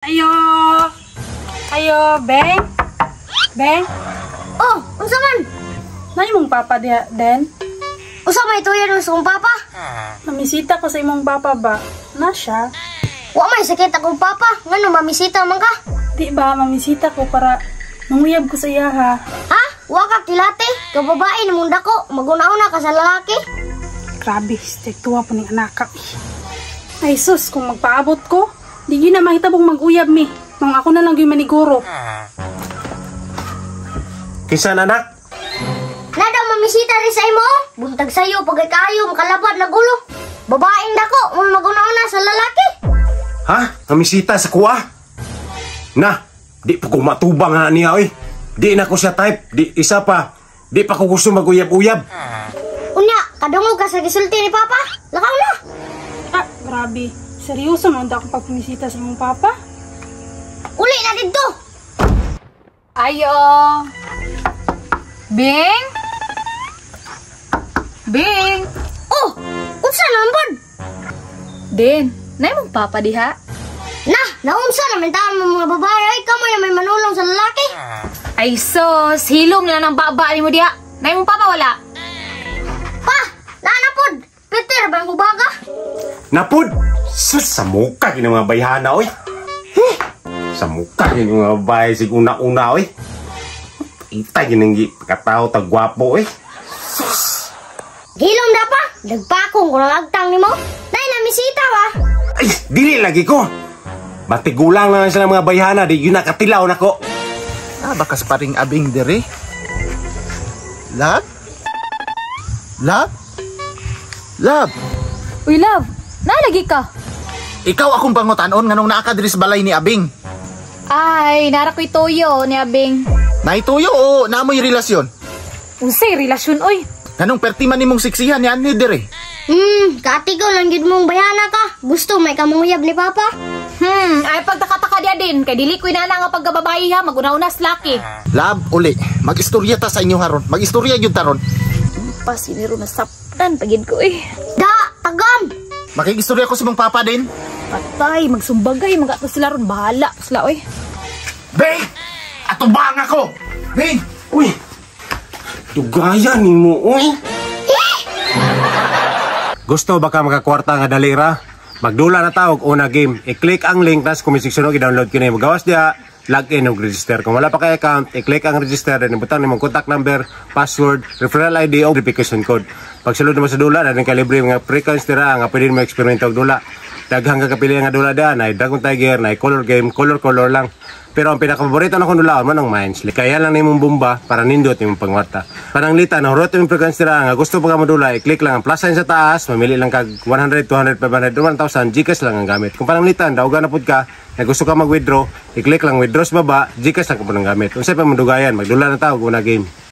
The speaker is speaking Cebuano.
Ayo! Ayo, Beng? Beng? Oh, unsa man? Naa imong papa diha, Den? Unsa may tuyo sa akong papa? Mamisita ko sa imong papa ba? Na siya? Wa may sakit akong papa. Ngano mamisita man ka? Di ba, mamisita ko para manguyab ko sa iya ha. Ha? Wa ka kilate? Kababae nimong dako, maguna-una ka sa lalaki. Grabe, tuwa po ning anak. Ay sus, kung magpaabot ko, di gyud na mahitabong mag-uyab mi. Nung ako na lang gyud maniguro. Kinsa na, anak? Na daw mamisita rin sa imo? Buntag sayo pagay kayo makalabad na gulo. Babaeng dako, mo maguna-una sa lalaki. Ha? Mamisita sa kuha? Na, di pa ko matubang nga niya, oy. Di na ko siya type. Di, isa pa. Di pa ko gusto mag-uyab-uyab. Unya, kadungog ka sa gisulti ni papa. Lakaw na. Ah, grabe. Seryoso man akong pagpamisita sa imong papa? Uli na didto. Ayo! Bing? Bing! Oh, unsa naman pod? Den, naa imong papa diha? Na, naunsa naman taon mo mga babae ay kamo na may manulong sa lalaki. Ay sos, hilom na lang ng baba ni mo diha. Naa imong papa wala? Pa, naa na pod. Peter bang hubaga? Napud! Sus, sa muka kini mga bayhana, oy. Huh? Sa muka kini mga babae sig una-una, oy. Ita gining katao ta gwapo, oy. Sus! Hilom da pa, nagpakong ko ng agtang nimo. Nay namisita ba? Ay, dili lagi ko. Matigulang lang sila mga bayhana, di yun nakatilaw nako. Ah, baka sa paring abing dire. Love? Love? Love? Uy, love, nalagi ka. Ikaw akong pangutanon nganong naa ka diri sa balay ni Abing. Ay, nara ko'y toyo ni Abing. Naituyo o naamoy relasyon? Unsay relasyon, oy? Nganong perti man nimong siksihan ni anhi dire? Kaatigaw lang gyud mong bayana ka. Gusto may kamuyab ni papa. Ay pagtaka-taka diya din. Kay dili ko'y nana nga pagkababae ha, maguna-una sa laki. Love, uli. Mag-istorya ta sa inyo haron. Mag-istorya gyud taron. Pasiniro na saptan, pagid ko eh. Da, tagam. Makikistorya ko sa mong papa din. Patay, magsumbagay, magato sila ron. Bahala sila, oy. Beng! Atubang ako! Beng! Uy! Dugayan nimo, uy! Gusto ba ka makakwarta nga dali ra? Magdula na ta og una game. I-click ang link tas comment section og i-download kini. Magawas diha, login og register. Kung wala pa kay account, i-click ang register then ibutang nimong contact number, password, referral ID o verification code. Pagsulod mo sa dula, na kay libre mga free coins dira nga pwede mo eksperimento og dula. Daghang ka kapili nga dula diha, na Dragon Tiger, na color game, color color lang. Pero ang pinakapaborito na kong dula mo ng Mines. Kaya lang nimong bomba para nindot nimong pangwarta. Pananglitan, nahurot imong free coins dira nga gusto pa ka modula, i-click lang ang plus sign sa taas, mamili lang kag 100, 200, 500, 1,000, GCash lang ang gamit. Kung pananglitan, daugan na pud ka, nga gusto ka mag-withdraw, i-click lang withdraw sa baba, GCash lang ka po ng gamit. Unsay pa mandugayan, magdula na ta og una game.